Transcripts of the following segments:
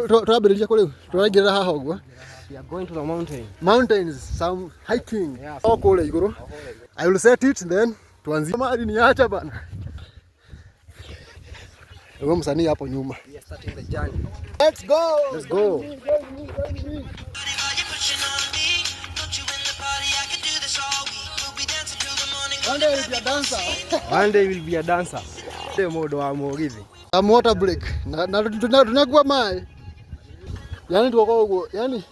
Twambĩrĩria kũ rĩu? Tũraingĩrĩra haha ũguo. We are going to the mountain. Mountains, some hiking. Yeah. O kũrĩa igũrũ. I will set it then tuanzie. Mali niacha bana. Huyo msanii hapo nyuma. We are starting the journey. Let's go. Let's go. Join me, join me, join me. Are you pushing on me? Don't you in the party? I can do this all week. We'll be dancing till the morning. One day will be a dancer. One day we'll be a dancer. Ndĩ mũndũ wa mũgithi. Some water break. Na tunakuwa mai. Yani tuko huko. Yani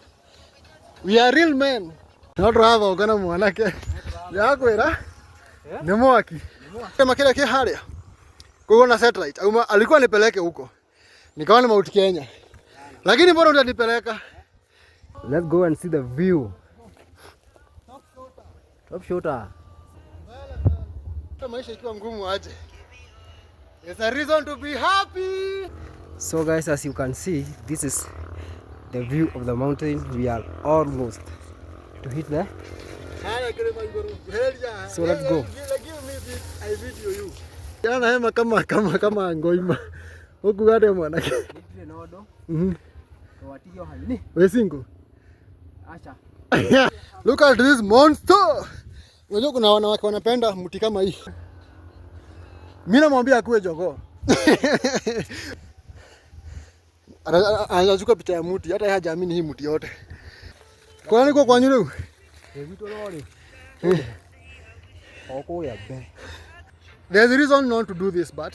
we are real men. No tũrathonga na mwanake. Yakwĩra nĩ mwaki. Kama kile kile haria. Kwa na satellite. Auma alikuwa nipeleke huko. Nikaona ni Mount Kenya. Lakini mbona utanipeleka? Let's go and see the view. Top shooter. Maisha ikiwa ngumu aje. It's a reason to be happy. So guys, as you can see, this is the view of the mountain. We are almost to hit there. Haya kilima iguru. Helia. So let's go. Give me this, I video you. Yana hema kama kama kama ngoima. Huku gade mwanake. We single. Acha. Look at this monster. Unajua kuna wanawake wanapenda mti kama hii. Mimi namwambia akuwe jogoo. Anachukua picha ya mti, hata yeye hajaamini hii mti yote. Kwa nini kwa kwanyu leo? Gwitũ rorĩ. O kũrĩa mbere. There's a reason not to do this, but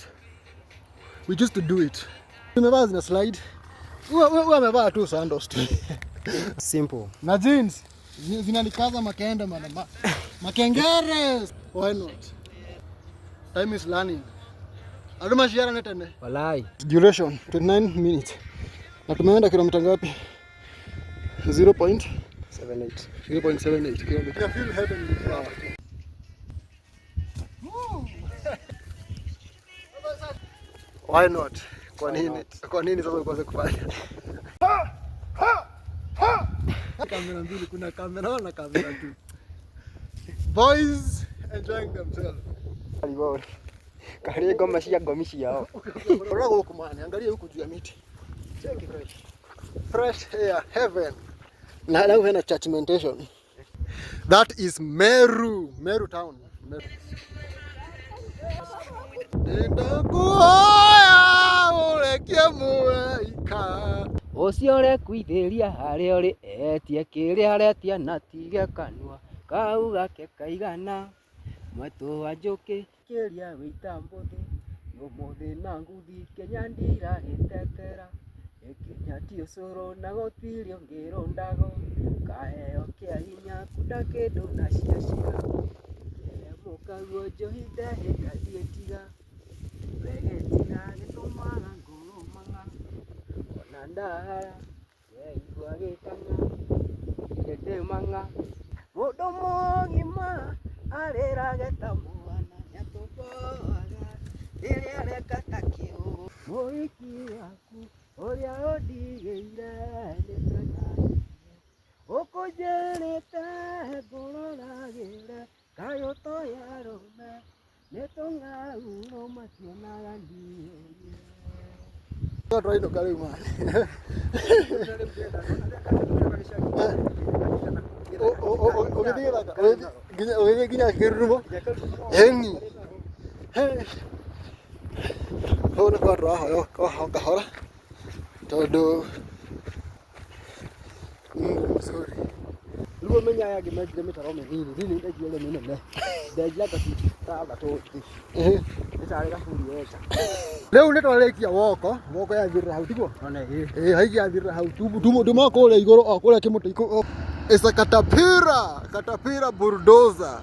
we choose to do it. Tumevaa zina slide. Huwa amevaa tu sandals tu. Simple. Na jeans zinanikaza makende mana makengere. Why not? Time is learning. Aduma shiara netene. Walai. Duration 29 minutes. Na tumeenda kilomita ngapi? 0.78 78. kilometers. I feel heaven. Why not? Kwa nini? Kwa nini sasa ukose kufanya? Kamera mbili, kuna kamera one na kamera two. Boys enjoying themselves. Karĩ ngoma cia ngomi ciao. Rora gũkũ man, angalia huku juu ya miti. Fresh. Fresh air, heaven. Na lau hena churchmentation. That is Meru, Meru town. Meru. Nĩndakũhoya ũrekie mũraika. Ũcio ũrekuithĩria harĩa ũrĩ etie kĩrĩa aretia na tige kanua kau gake kaigana mwetũ wa njũkĩ kĩria wĩita mbũthĩ ũmũthĩ na nguthi Kenya ndiragĩtetera ĩkinya ti ũcũrũ na gũtirĩ ũngĩrũndago kaheo kĩa hinya kunda kĩndũ na ciacira mũkaguo njohi ndehĩka ndiĩtiga wegĩtiga gĩtũmaga ngorwo mang'a ona ndahara weigua gĩkang'a ndĩ mang'a mũndũ mũgima arĩrage ta mwana nĩatũmboaga rĩrĩa areka ta kĩũgũ mũhiki waku ũrĩa ũndigĩire nĩ twendanire ũkũnjĩrĩte ngũroragĩre kaĩ ũtoĩ arũme nĩ tũng'aurũ mationaga niĩ. Twainũka rĩu man. Ũgĩthiĩ gĩthaka, ũgĩthiĩ nginya kĩrurumo. Ĩni. Hau nĩ kwa tũrahoya o kahora tondũ Mungu mzuri. Rĩu ũmenye aya angĩ menjire mĩtaro mĩnini niĩ nĩ ndenjire ĩrĩa mĩnene ndenjire anga feet ithathatũ thĩ nĩ tarĩ gaburi wenja. Rĩu nĩ twarĩkia woko, woko yathirĩra hau tiguo? One ĩ. Ĩ haiki yathirĩra hau tuma kũrĩa igũrũ o kũrĩa kĩmũtĩ. It's a caterpillar, caterpillar bulldozer.